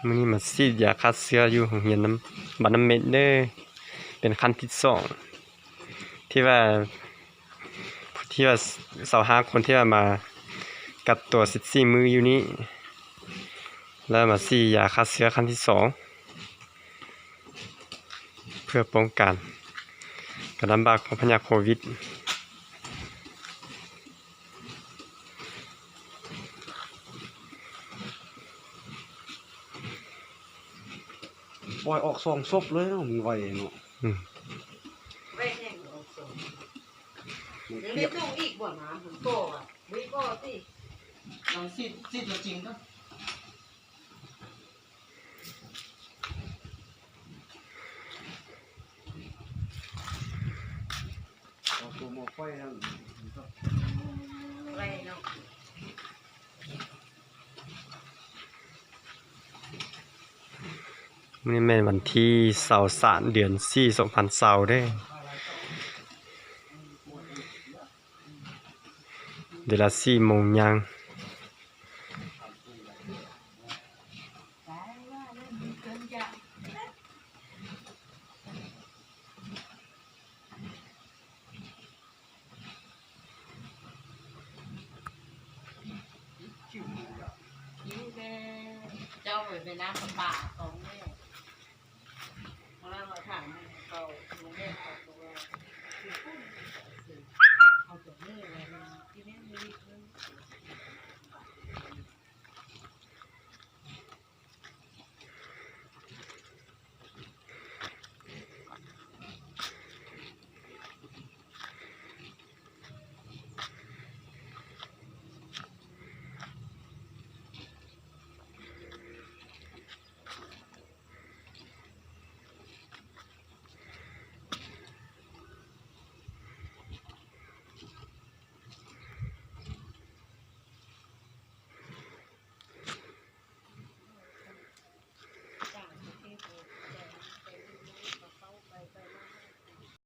ມື້ນີ້ມາສີດຢາຂ້າເຊື້ອຢູ່ໂຮງຮຽນນຳ ບ້ານນ້ຳເມັດເດີ ເປັນຄັ້ງທີສອງ ທີ່ວ່າ ທີ່ວ່າຊາວຫ້າຄົນທີ່ວ່າມາກັກຕົວສິບສີ່ມື້ຢູ່ນີ້ ແລ້ວມາສີດຢາຂ້າເຊື້ອຄັ້ງທີສອງ ເພື່ອປ້ອງກັນການລະບາດຂອງພະຍາດໂຄວິດ. ປ່ອຍອອກສອງສົບເລີຍເນາະ ມັນໄວເນາະ ອືມ ໄວແຮງອອກສອງ ມັນ ເດີ ເປີດ ເຮັດລົງອີກບໍ່ນະ ມັນກໍບໍ່ພໍຕິ ລອງສີດ ສີດຕົວຈິງເນາະ. ເອົາຕົວໝໍ້ໄຟນັ້ນ ໄວເນາະ ມື້ນີ້ແມ່ນວັນທີຊາວສາມ ເດືອນສີ່ ສອງພັນຊາວເດ້ ເວລາສີ່ໂມງຍ່າງ. ເຈົ້າໄປເປັນນ້ຳປະປາຂອງແມ່ ເຮົາວ່າຖາມເຂົາ ແມ່